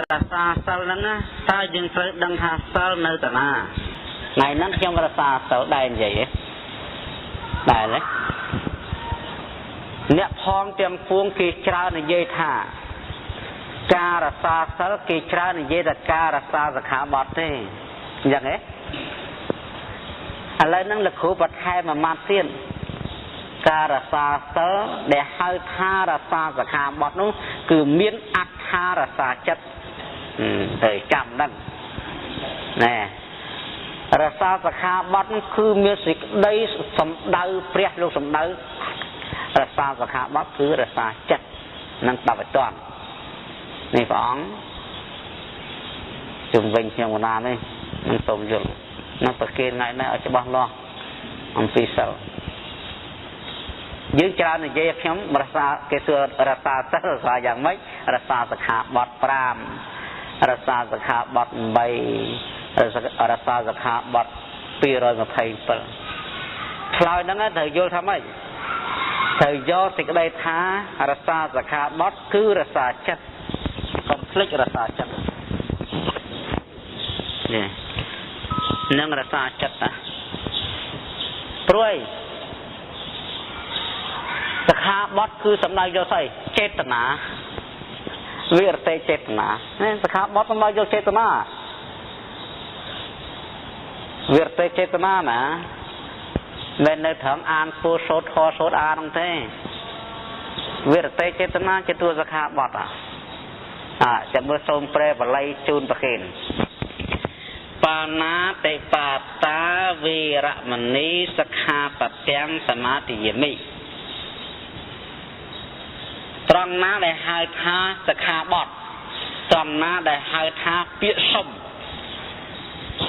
រក្សាសិលហ្នឹងណាតើយើងត្រូវដឹងថាសិលនៅតាណាថ្ងៃហ្នឹងខ្ញុំរក្សាសិលដែរនិយាយទេដែរទេអ្នកផងទាំងពួងគេច្រើននិយាយថាការរក្សាសិលគេច្រើននិយាយថាការរក្សាសិក្ខាបទទេអញ្ចឹងទេឥឡូវហ្នឹងលោកគ្រូបន្ថែមមួយម៉ាត់ទៀតការរក្សាសិលដែលហៅថារក្សាសិក្ខាបទនោះគឺមានអត្ថារក្សាចិត្តត្រូវចាំហ្នឹងណែរក្សាសិក្ខាបទនោះគឺមានសេចក្តីសម្ដៅព្រះលោកសម្ដៅរក្សាសិក្ខាបទគឺរក្សាចិត្តនឹងស្ដាប់ឲ្យទាន់នេះព្រះអង្គជុំវិញខ្ញុំកណានេះនឹងសូមយល់នឹងប្រគេនថ្ងៃនេះឲ្យច្បាស់លាស់អំពីសិលយើងច្រើននិយាយខ្ញុំរក្សាគេសួររក្សាសិលរក្សាយ៉ាងម៉េចរក្សាសិក្ខាបទ5រក្សាសិក្ខាបទ8រក្សាសិក្ខាបទ227ឆ្លើយហ្នឹងត្រូវយល់ថាម៉េចត្រូវយកសេចក្តីថារក្សាសិក្ខាបទគឺរក្សាចិត្តកុំភ្លេចរក្សាចិត្តនេះនឹងរក្សាចិត្តណាព្រួយសិក្ខាបទគឺសំដៅយកស្អីចេតនាវិរតិចេតនានេះសិក្ខាបទសំដៅយកចេតនាវិរតិចេតនាណាមិននៅត្រង់អានពោសូត្រធម៌សូត្រអានហ្នឹងទេវិរតិចេតនាជាតួសិក្ខាបទអាចាំមើលសូមប្រែបល័យជូនប្រគេនបាណាតិបាតាវេរមណីសិក្ខាបទាំងសមាទិយមិត្រង់ណាដែលហៅថាសិក្ខាបទត្រង់ណាដែលហៅថាពាក្យសុំ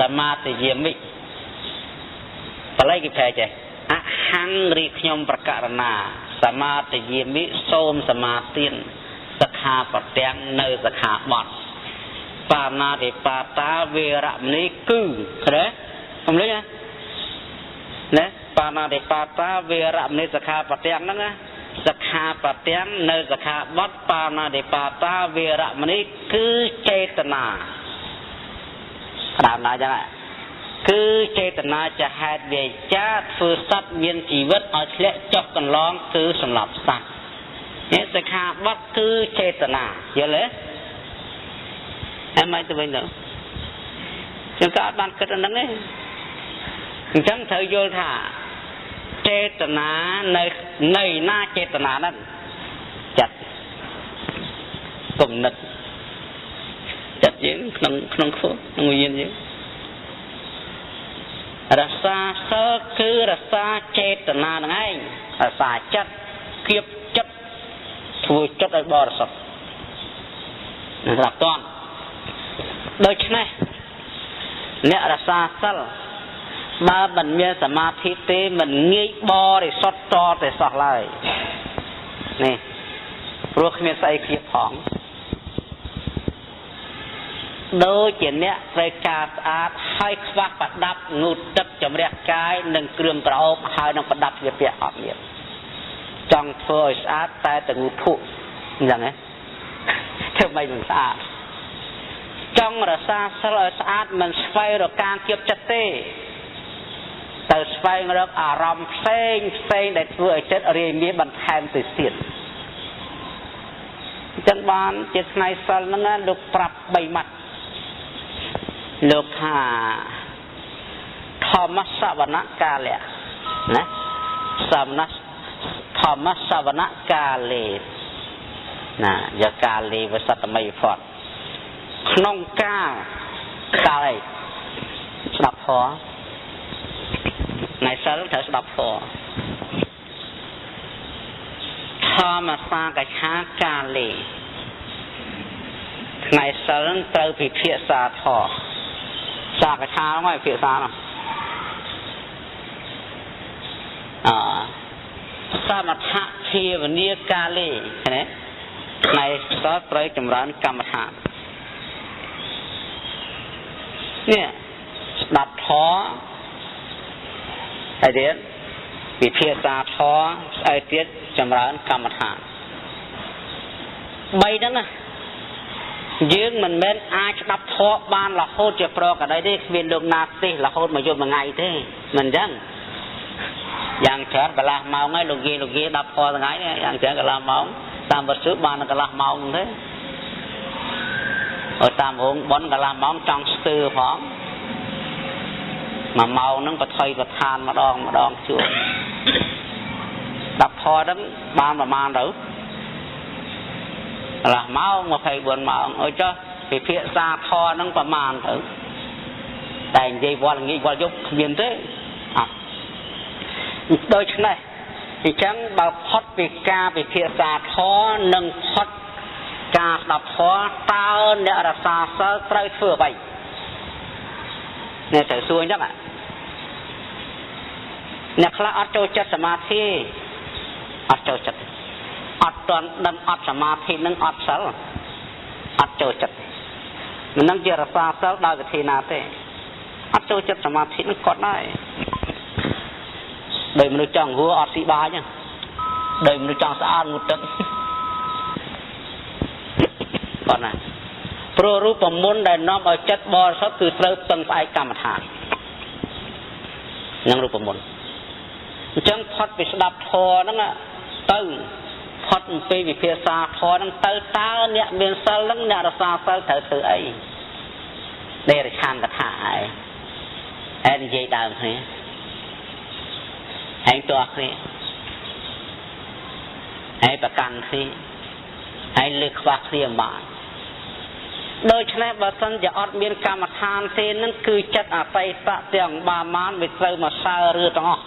សមាទិយមិបល័យគេប្រែចេះអហង្រីខ្ញុំប្រករណាសមាទិយមិសូមសមាទានសិក្ខាបទាំងនៅសិក្ខាបទបាណាតិបាតាវេរមណីគឺទេកុំលេងណាបាណាតិបាតាវេរមណីសិក្ខាបទាំងហ្នឹងណាសិក្ខាបទាំងនៅសិក្ខាបទបាណាតិបាតាវេរមណីគឺចេតនាដើមណាចឹងគឺចេតនាជាហេតុវាចាធ្វើសត្វមានជីវិតឲ្យធ្លាក់ចុះកន្លងគឺសម្លាប់សត្វនេះសិក្ខាបទគឺចេតនាយល់ទេអែមិនទៅវិញទៅខ្ញុំក៏អត់បានគិតអាហ្នឹងទេអញ្ចឹងត្រូវយល់ថាចេតនានៅណាចេតនាហ្នឹងចិត្តគំនិតចិត្តយើងក្នុងក្នុងខ្លួនក្នុងវិញ្ញាណយើងរក្សាសិលគឺរក្សាចេតនាហ្នឹងឯងរក្សាចិត្តគៀបចិត្តធ្វើចិត្តឲ្យបរិសុទ្ធនឹងស្រាប់តន់ដូច្នេះអ្នករក្សាសិលបើមិនមានសមាធិទេមិនងាយបរិសុទ្ធតតែសោះឡើយនេះព្រោះគ្មានស្អីគៀបផងដូចជាអ្នកត្រូវការស្អាតហើយខ្វះប្រដាប់ងូតទឹកជំរះកាយនិងគ្រឿងក្រអូបហើយនឹងប្រដាប់ជាពាក់អត់មានចង់ធ្វើឲ្យស្អាតតែទៅងូតធក់អញ្ចឹងហ៎ធ្វើម៉េចមិនស្អាតចង់រក្សាសិលឲ្យស្អាតមិនស្វែងរកការគៀបចិត្តទេទៅស្វែងរកអារម្មណ៍ផ្សេងផ្សេងដែលធ្វើឲ្យចិត្តរាយមាយបន្ថែមទៅទៀតអញ្ចឹងបានជាថ្ងៃសិលហ្នឹងលោកប្រាប់3ម៉ាត់លោកថាធម្មសវនកាលៈណាសមណធម្មសវនកាលេណាយកកាលេវសតមីផតក្នុងកាលកាលអីស្ដាប់ធម៌ថ្ងៃសិលត្រូវស្ដាប់ធម៌ធម្មសាកឆាកាលេថ្ងៃសិលត្រូវពិភាក្សាធម៌សាកឆាហ្នឹងឲ្យពិភាក្សានោះអសមថភាវនាកាលេណាថ្ងៃសិលត្រូវចម្រើនកម្មដ្ឋាននេះស្ដាប់ធម៌ហើយទៀតពិភាក្សាធម៌ស្អីទៀតចម្រើនកម្មដ្ឋាន3ហ្នឹងណា យើងមិនមែនអាចស្ដាប់ធម៌បានរហូតជាប្រកដីទេគ្មានលោកណាទេសរហូតមកយប់មួយថ្ងៃទេមិនអញ្ចឹងយ៉ាងច្រើនកន្លះម៉ោងហើយលោកយាយលោកយាយ10ធម៌ថ្ងៃយ៉ាងច្រើនកន្លះម៉ោងតាមវត្តសួរបានកន្លះម៉ោងទេអត់តាមរោងប៉ុនកន្លះម៉ោងចង់ស្ទើផងមួយម៉ោងហ្នឹងបថុយប្រឋានម្ដងម្ដងជួប10ធម៌ហ្នឹងបានប្រមាណទៅកន្លះម៉ោង24ម៉ោងអើចុះពិភាក្សាធម៌ហ្នឹងប្រមាណទៅតែនិយាយវល់ងាយវល់យប់គ្មានទេអត់ដូច្នេះអញ្ចឹងបើផុតពីការពិភាក្សាធម៌និងផុតការស្ដាប់ធម៌តើអ្នករក្សាសិលត្រូវធ្វើអ្វីអ្នកត្រូវសួរអញ្ចឹងអ្នកខ្លះអត់ចូលចិត្តសមាធិអត់ចូលចិត្តអត់ទាន់ដឹងអត់សមាធិនឹងអត់សិលអត់ចូលចិត្តមិននឹងជារក្សាសិលដោយវិធីណាទេអត់ចូលចិត្តសមាធិនឹងគាត់ដែរដោយមនុស្សចង់ហួរអត់ស៊ីបាយហ្នឹងដោយមនុស្សចង់ស្អាតងូតទឹកគាត់ណាព្រោះរូបមន្តដែលនាំឲ្យចិត្តបរិសុទ្ធគឺត្រូវពឹងផ្អែកកម្មដ្ឋាននឹងរូបមន្តអញ្ចឹងផុតពីស្ដាប់ធម៌ហ្នឹងទៅផុតអំពីវិភាសាធម៌ហ្នឹងទៅតើអ្នកមានសិលហ្នឹងអ្នករក្សាសិលត្រូវធ្វើអីដេរឆានកថាឯងនិយាយដើមគ្នាឯងទាស់គ្នាឯងប្រកាន់គ្នាឯងលើកខ្វះគ្នាមិនបានដូច្នេះបើសិនជាអត់មានកម្មដ្ឋានទេនឹងគឺចិត្តអតីតទាំងបាមានវាត្រូវមកសើរឿទាំងអស់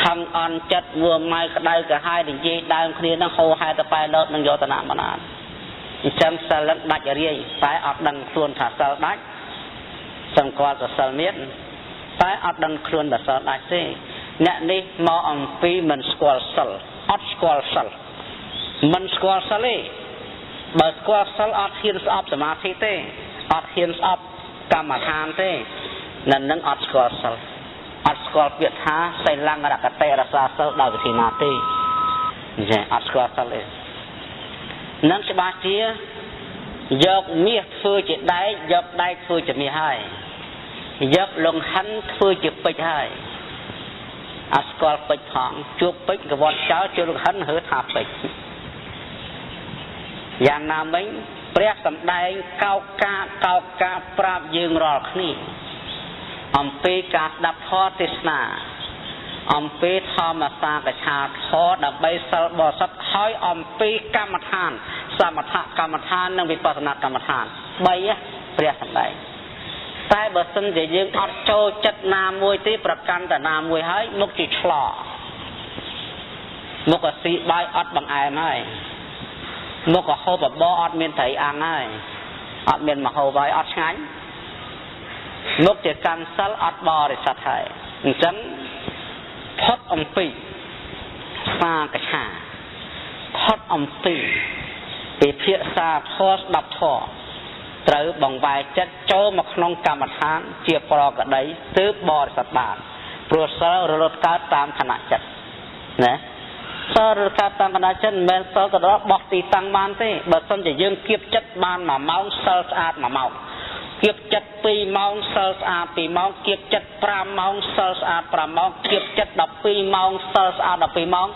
ខឹងអន់ចិត្តមួម៉ៅក្តៅក្រហាយនិយាយដើមគ្នានឹងហោហែតប៉ែលោតនឹងយកតនមណានអញ្ចឹងសិលនឹងដាច់រាយតែអត់ដឹងខ្លួនថាសិលដាច់សង្កល់សសិលមានតែអត់ដឹងខ្លួនថាសិលដាច់ទេអ្នកនេះមកអំពីមិនស្គាល់សិលអត់ស្គាល់សិលមិនស្គាល់សិលទេបើស្គាល់សិលអត់ហ៊ានស្អប់សមាធិទេអត់ហ៊ានស្អប់កម្មដ្ឋានទេនៅនឹងអត់ស្គាល់សិលអត់ស្គាល់ពាក្យថាសីលង្រកតិរក្សាសិលដោយវិធីណាទេចាអត់ស្គាល់សិលទេនឹងច្បាស់ជាយកមាសធ្វើជាដែកយកដែកធ្វើជាមាសហើយយកលង្ហិនធ្វើជាពេជ្រហើយអត់ស្គាល់ពេជ្រផងជួបពេជ្រកវត្តចោលជួបលង្ហិនហឺថាពេជ្រយ៉ាងណាមិញព្រះសម្ដែងកោកាកោកាប្រាប់យើងរាល់គ្នាអំពីការស្ដាប់ធម៌ទេសនាអំពីធម្មសាកឆាធម៌ដើម្បីសិលបរិសុទ្ធហើយអំពីកម្មដ្ឋានសមថកម្មដ្ឋាននិងវិបស្សនាកម្មដ្ឋាន3ព្រះសម្ដែងតែបើសិនជាយើងអត់ចូលចិត្តណាមួយទេប្រកាន់តែណាមួយហើយមុខជាឆ្លមុខក៏ស៊ីបាយអត់បង្អែមហើយមុខក៏ហូបបបរអត់មានត្រីអាំងហើយអត់មានមហូបហើយអត់ឆ្ងាញ់មុខជាកម្មសិលអត់បរិសុទ្ធហើយអញ្ចឹងផុតអំពីសាកឆាផុតអំពីពិភាក្សាធម៌ស្ដាប់ធម៌ត្រូវបង្វែរចិត្តចូលមកក្នុងកម្មដ្ឋានជាប្រកដីទើបបរិសុទ្ធបានព្រោះសិលរលត់កើតតាមខណៈចិត្តណាសិលរលត់កើតតាមខណៈចិត្តមិនមែនសិលទៅដល់បោះទីតាំងបានទេបើសិនជាយើងគៀបចិត្តបាន1ម៉ោងសិលស្អាត1ម៉ោងគៀបចិត្ត2ម៉ោងសិលស្អាត2ម៉ោងគៀបចិត្ត5ម៉ោងសិលស្អាត5ម៉ោងគៀបចិត្ត12ម៉ោងសិលស្អាត12ម៉ោង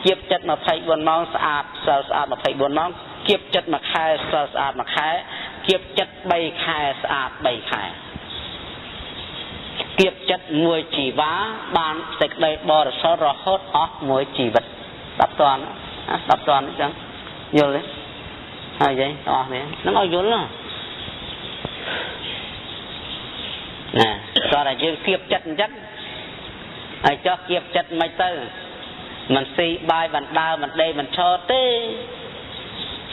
គៀបចិត្ត24ម៉ោងស្អាតសិលស្អាត24ម៉ោងគៀបចិត្ត1ខែសិលស្អាត1ខែគៀបចិត្ត3ខែស្អាត3ខែគៀបចិត្តមួយជីវ៉ាបានសេចក្តីបរិសុទ្ធរហូតអស់មួយជីវិតស្ដាប់តាន់ស្ដាប់តាន់អញ្ចឹងយល់ទេហើយយាយទាំងអស់គ្នានឹងឲ្យយល់ណាណាតោះតែយើងគៀបចិត្តអញ្ចឹងហើយចោះគៀបចិត្តមិនទៅមិនស៊ីបាយមិនដើរមិនដេកមិនឈរទេ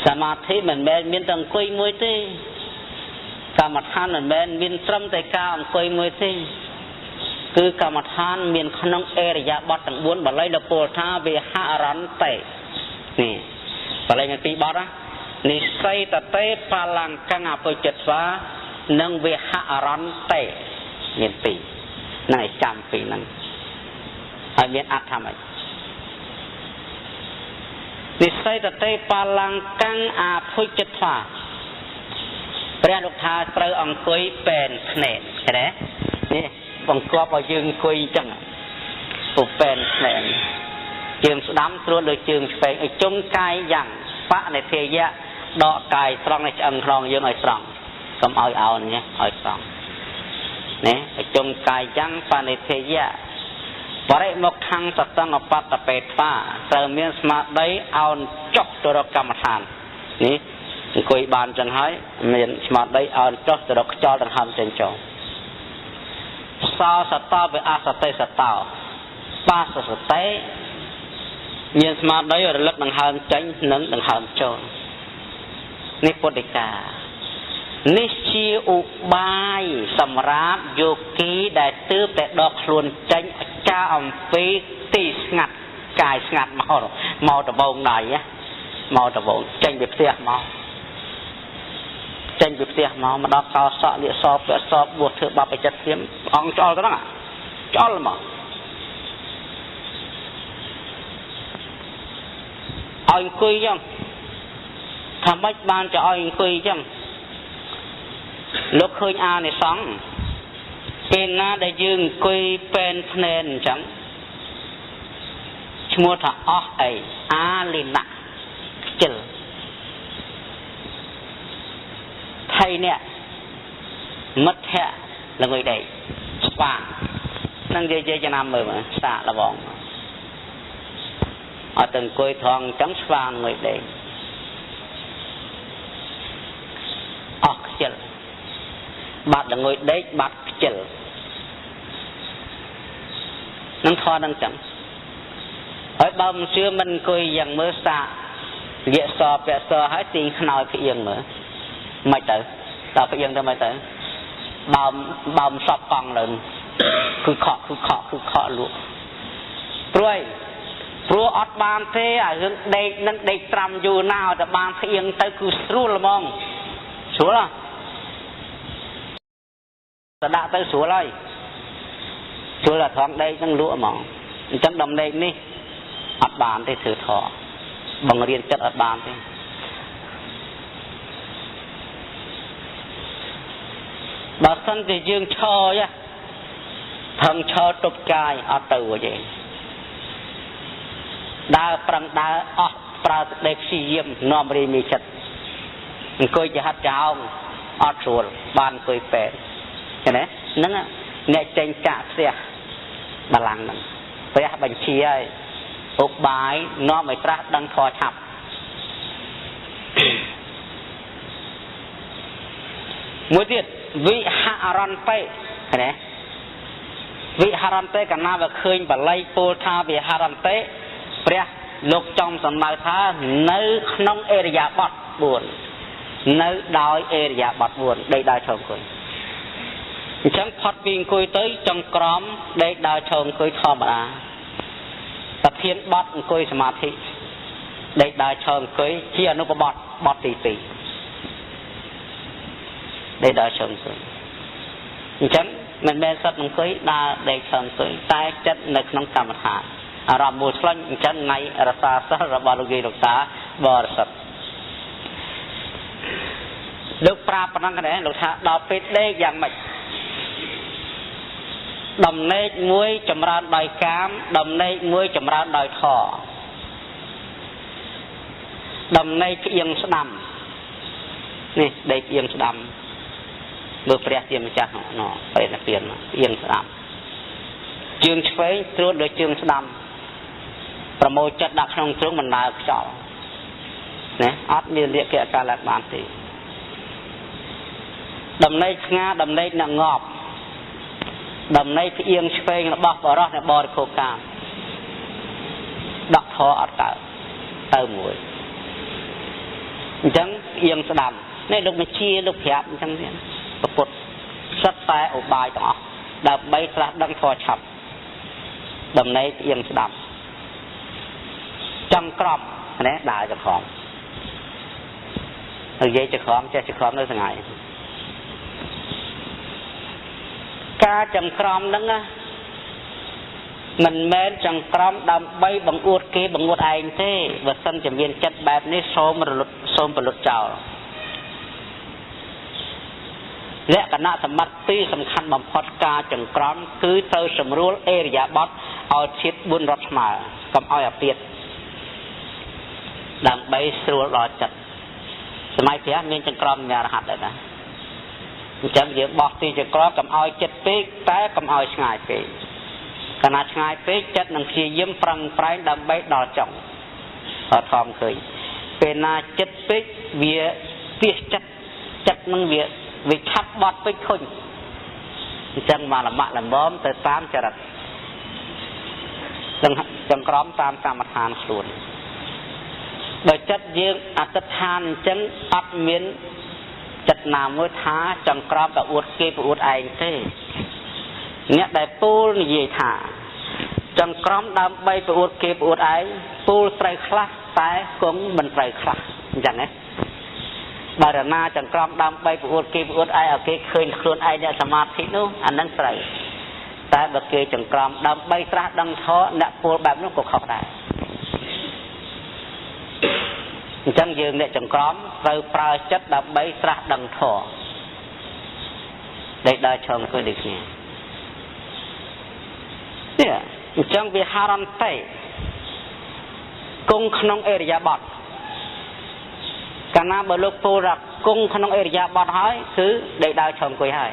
សមាធិមិនមែនមានតែអង្គុយមួយទេកម្មដ្ឋានមិនមែនមានត្រឹមតែការអង្គុយមួយទេគឺកម្មដ្ឋានមានក្នុងអរិយាបថទាំង4បាលីលោកពោលថាវិហរន្តិនេះបាលីមានពីរបទណានិស័យតតេបលង្កੰអពុចិត្តស្វានិងវិហរន្តិមានពីរហ្នឹងឲ្យចាំពីរហ្នឹងហើយមានអត្ថថាម៉េចនិស័យតតេបលង្កੰអភុចិត្តស្វា ព្រះលោកថាត្រូវអង្គុយពេនភ្នែនឃើញទេនេះបង្គាប់ឲ្យយើងអង្គុយអញ្ចឹងពុពេនភ្នែនជើងស្ដាំត្រួតលើជើងឆ្វេងឲ្យជុំកាយយ៉ាងបនិធិយៈដកកាយត្រង់ในឆ្អឹងខ្នងយើងឲ្យត្រង់កុំឲ្យអោននេះឲ្យត្រង់នេះឲ្យជុំកាយយ៉ាងបនិធិយៈបរិមុខខាងសតង្កបតបេថ្វាត្រូវមានស្មារតីអោនចុះទៅរកកម្មដ្ឋាននេះអង្គុយបានចឹងហើយមានស្មារតីអោនចុះទៅរកខ្យល់ដង្ហើមចេញចូលសោសតោវិអសតិសតោបាសសតិមានស្មារតីរលឹកដង្ហើមចេញនិងដង្ហើមចូលនេះពុទ្ធិកានេះជាឧបាយសម្រាប់យោគីដែលទើបតែដកខ្លួនចេញចាអំពីទីស្ងាត់កាយស្ងាត់មកដបងដៃមកដបងចេញពីផ្ទះមកចេញពីផ្ទះមកមកដល់កោសក់លៀកសពាក់សបួសធ្វើបាបឲ្យចិត្តធៀមអង្គឆ្អល់ទៅហ្នឹងឆ្អល់មកឲ្យអង្គុយចឹងថាម៉េចបានจะឲ្យអង្គុយចឹងលោកឃើញអានិសង្សពេលណាដែលយើងអង្គុយពេនភ្នែនអញ្ចឹងឈ្មោះថាអស់អីអាលិណៈខ្ជិលថៃអ្នកមិត្តភៈល្ងុយដេកស្វាងនឹងនិយាយចំណាំមើលសាកលបងអត់ទៅអង្គុយថងអញ្ចឹងស្វាងល្ងុយដេកអស់ខ្ជិលបាត់ល្ងុយដេកបាត់ខ្ជិលនឹងថតនឹងចឹងហើយបើមិនជឿមិនអង្គុយយ៉ាងមើលសាកលាកសពាក់សហើយទាញខ្នើយផ្អៀងមើលមិនទៅដល់ផ្អៀងទៅមិនទៅបើមសពកង់ឡើងគឺខកគឺខកគឺខកលក់ព្រួយព្រោះអត់បានទេអារឿងដេកនឹងដេកត្រាំយូរណាស់តែបានផ្អៀងទៅគឺស្រួលហ្មងស្រួលហ៎ទៅដាក់ទៅស្រួលហើយស្រួលតែថងដេកនឹងលក់ហ្មងអញ្ចឹងដំណេកនេះអត់បានទេធ្វើធေါ်បង្រៀនចិត្តអត់បានទេបើសិនជាយើងឈរថឹងឈរទប់កាយអត់ទៅរួចទេដើរប្រឹងដើរអស់ប្រើសេចក្តីព្យាយាមនាំរាយមានចិត្តអង្គុយជាហាត់ចោងអត់ស្រួលបានអង្គុយពេទ្យឃើញទេហ្នឹងអ្នកចេញចាក់ផ្ទះបលាំងហ្នឹងព្រះបញ្ជាឲ្យឧបាយនាំឲ្យត្រាស់ដឹងធម៌ឆាប់មួយទៀតវិហរន្តិឃើញទេវិហរន្តិកាលណាវាឃើញបល័យពោលថាវិហរន្តិព្រះលោកចង់សំដៅថានៅក្នុងអេរិយាបថ4នៅដោយអេរិយាបថ4ដេកដើរឈរអង្គុយអញ្ចឹងផុតពីអង្គុយទៅចង្ក្រមដេកដើរឈរអង្គុយធម្មតាប្រធានបទអង្គុយសមាធិដេកដើរឈរអង្គុយជាអនុបទបទទី2ដេកដើរឈរអង្គុយអញ្ចឹងមិនមែនសុទ្ធអង្គុយដើរដេកឈរអង្គុយតែចិត្តនៅក្នុងកម្មដ្ឋានអារម្មណ៍មួយឆ្លាញ់អញ្ចឹងថ្ងៃរសាសិលរបស់លោកយាយលោកតាបរិសុទ្ធលោកប្រាប់ប៉ុណ្ណឹងដែរលោកថាដល់ពេលដេកយ៉ាងម៉េចដំណេកមួយចម្រើនដោយកាមដំណេកមួយចម្រើនដោយធម៌ដំណេកផ្អៀងស្ដាំនេះដេកផ្អៀងស្ដាំមើលព្រះជាម្ចាស់ណោះព្រះនិព្វានផ្អៀងស្ដាំជើងឆ្វេងត្រួតលើជើងស្ដាំប្រមូលចិត្តដាក់ក្នុងទ្រង់បណ្ដើខ្យល់ណាអត់មានរាគៈកាលបានទេដំណេកស្ងាដំណេកអ្នកងាប់ដំណេកផ្អៀងឆ្វេងរបស់បរោះអ្នកបរិភោគកាមដកធរអត់កើតទៅមួយអញ្ចឹងផ្អៀងស្ដាំនេះលោកមជាលោកប្រាប់អញ្ចឹងទៀតពុទ្ធសិតតែឧបាយទាំងអស់ដើម្បីត្រាស់ដឹងធម៌ឆាប់ដំណេកផ្អៀងស្ដាំចង្ក្រមណាដើរចង្ក្រមនិយាយចង្ក្រមចេះចង្ក្រមនៅថ្ងៃការចង្ក្រមហ្នឹងណាមិនមែនចង្ក្រមដើម្បីបង្អួតគេបង្អួតឯងទេបើសិនជាមានចិត្តបែបនេះសូមរលត់សូមប្រលត់ចោល លក្ខណៈសម្បត្តិពីរសំខាន់បំផុតការចង្ក្រមគឺត្រូវសម្រួលអេរិយាបថឲ្យធាតុ4រត់ស្មើកុំឲ្យអាពាតដើម្បីស្រួលដល់ចិត្តសម័យព្រះមានចង្ក្រមមានរហ័តដែរណាអញ្ចឹងយើងបោះទីចង្ក្រមកុំឲ្យចិត្តពេកតែកុំឲ្យឆ្ងាយពេកកាលណាឆ្ងាយពេកចិត្តនឹងព្យាយាមប្រឹងប្រែងដើម្បីដល់ចុងអត់ខំឃើញពេលណាចិត្តពេកវាទាសចិត្តចិត្តនឹងវាឆាប់បត់ពេកខុញអញ្ចឹងមកលមាក់លមមទៅតាមចរិតចង្ក្រមតាមកម្មដ្ឋានខ្លួនបើចិត្តយើងអធិដ្ឋានអញ្ចឹងអត់មានចិត្តណាមួយថាចង្ក្រមប្រអួតគេប្រអួតឯងទេអ្នកដែលពូលនិយាយថាចង្ក្រមដើម្បីប្រអួតគេប្រអួតឯងពូលត្រូវខ្លះតែគង់មិនត្រូវខ្លះអញ្ចឹងណាបើរណាចង្ក្រមដើម្បីប្រអួតគេប្រអួតឯងឲ្យគេឃើញខ្លួនឯងអ្នកសមាធិនោះអានឹងត្រូវតែបើគេចង្ក្រមដើម្បីត្រាស់ដឹងធម៌អ្នកពូលបែបនោះក៏ខុសដែរអញ្ចឹងយើងអ្នកចង្ក្រមត្រូវប្រើចិត្តដើម្បីត្រាស់ដឹងធម៌ដែលដើរឈរអង្គុយដូចគ្នានេះអញ្ចឹងវិហារន្តិគង់ក្នុងអរិយាបថកាលណាបើលោកពូលថាគង់ក្នុងអរិយាបថហើយគឺដេកដើរឈរអង្គុយហើយ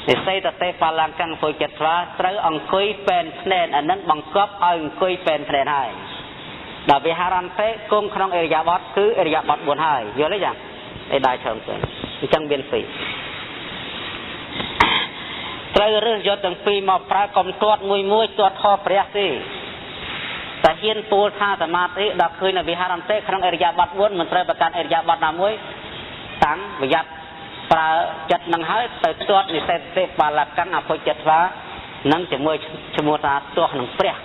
និស័យតេបលាំងកੰពុចិត្តថ្វាត្រូវអង្គុយពេនភ្នែនអានឹងបង្កប់ឲ្យអង្គុយពេនភ្នែនហើយដល់វិហារន្តិគង់ក្នុងអរិយាបថគឺអរិយាបថ4ហើយយល់ទេចាដេកដើរឈរអង្គុយអញ្ចឹងមានពីរត្រូវរើសយកទាំងពីរមកប្រើកុំទាត់មួយមួយទាត់ធម៌ព្រះទេតែហ៊ានពូលថាសមាធិដល់ឃើញនៅវិហារន្តិក្នុងអរិយាបថ4មិនត្រូវប្រកាន់អរិយាបថណាមួយតាំងប្រយ័ត្នប្រើចិត្តនឹងហើយទៅទាត់និសេតេបាលកੰអភុចិត្តថ្វានឹងជាមួយឈ្មោះថាទាស់នឹងព្រះ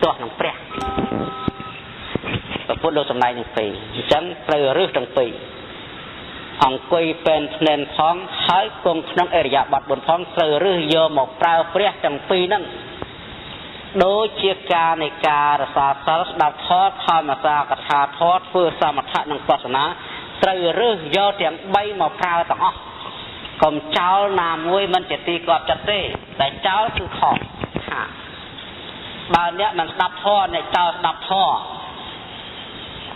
ទាស់នឹងព្រះពុទ្ធលោកសម្ដែងទាំងពីរអញ្ចឹងត្រូវរើសទាំងពីរអង្គុយពេនភ្នែនផងហើយគង់ក្នុងអរិយាបថ4ផងត្រូវរើសយកមកប្រើព្រះទាំងពីរហ្នឹងដូចជាការនៃការរសាសិលស្ដាប់ធម៌ធម្មសាកថាធម៌ធ្វើសមថៈនិងបស្សនាត្រូវរើសយកទាំង3មកប្រើទាំងអស់កុំចោលណាមួយមិនជាទីគាប់ចិត្តទេតែចោលគឺខុសថាបើអ្នកមិនស្ដាប់ធម៌អ្នកចោលស្ដាប់ធម៌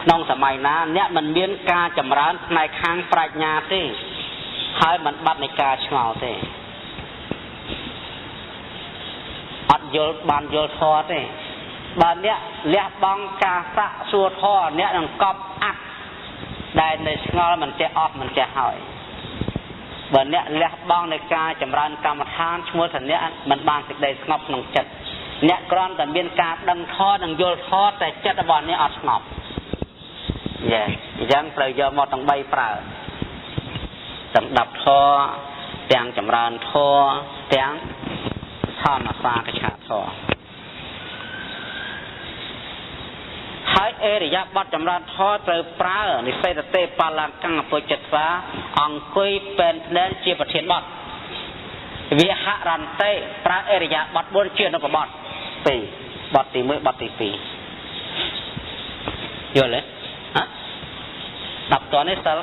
ក្នុងសម័យណាអ្នកមិនមានការចម្រើនផ្នែកខាងប្រាជ្ញាទេហើយមិនបាត់នៃការឆ្ងល់ទេអត់យល់បានយល់ធម៌ទេបើអ្នកលះបង់ការសាក់សួរធម៌អ្នកនឹងកប់អាក់ដែលនៅឆ្ងល់មិនចេះអស់មិនចេះហើយបើអ្នកលះបង់នៃការចម្រើនកម្មដ្ឋានឈ្មោះថាអ្នកមិនបានសេចក្តីស្ងប់ក្នុងចិត្តអ្នកគ្រាន់តែមានការដឹងធម៌និងយល់ធម៌តែចិត្តរបស់អ្នកអត់ស្ងប់យេអញ្ចឹងត្រូវយកមកទាំង3ប្រើទាំងដាប់ធម៌ទាំងចម្រើនធម៌ទាំងធម្មសាកឆាធម៌ហើយអរិយាបថចម្រើនធម៌ត្រូវប្រើនិសេតេបលាំងកੰអពុចិត្តថ្វាអង្គុយពេនភ្នែនជាប្រធានបទវិហរន្តិប្រើអរិយាបថ4ជាអនុបទពីរបទទី1បទទី2យល់ទេហ៎10តនេះសិល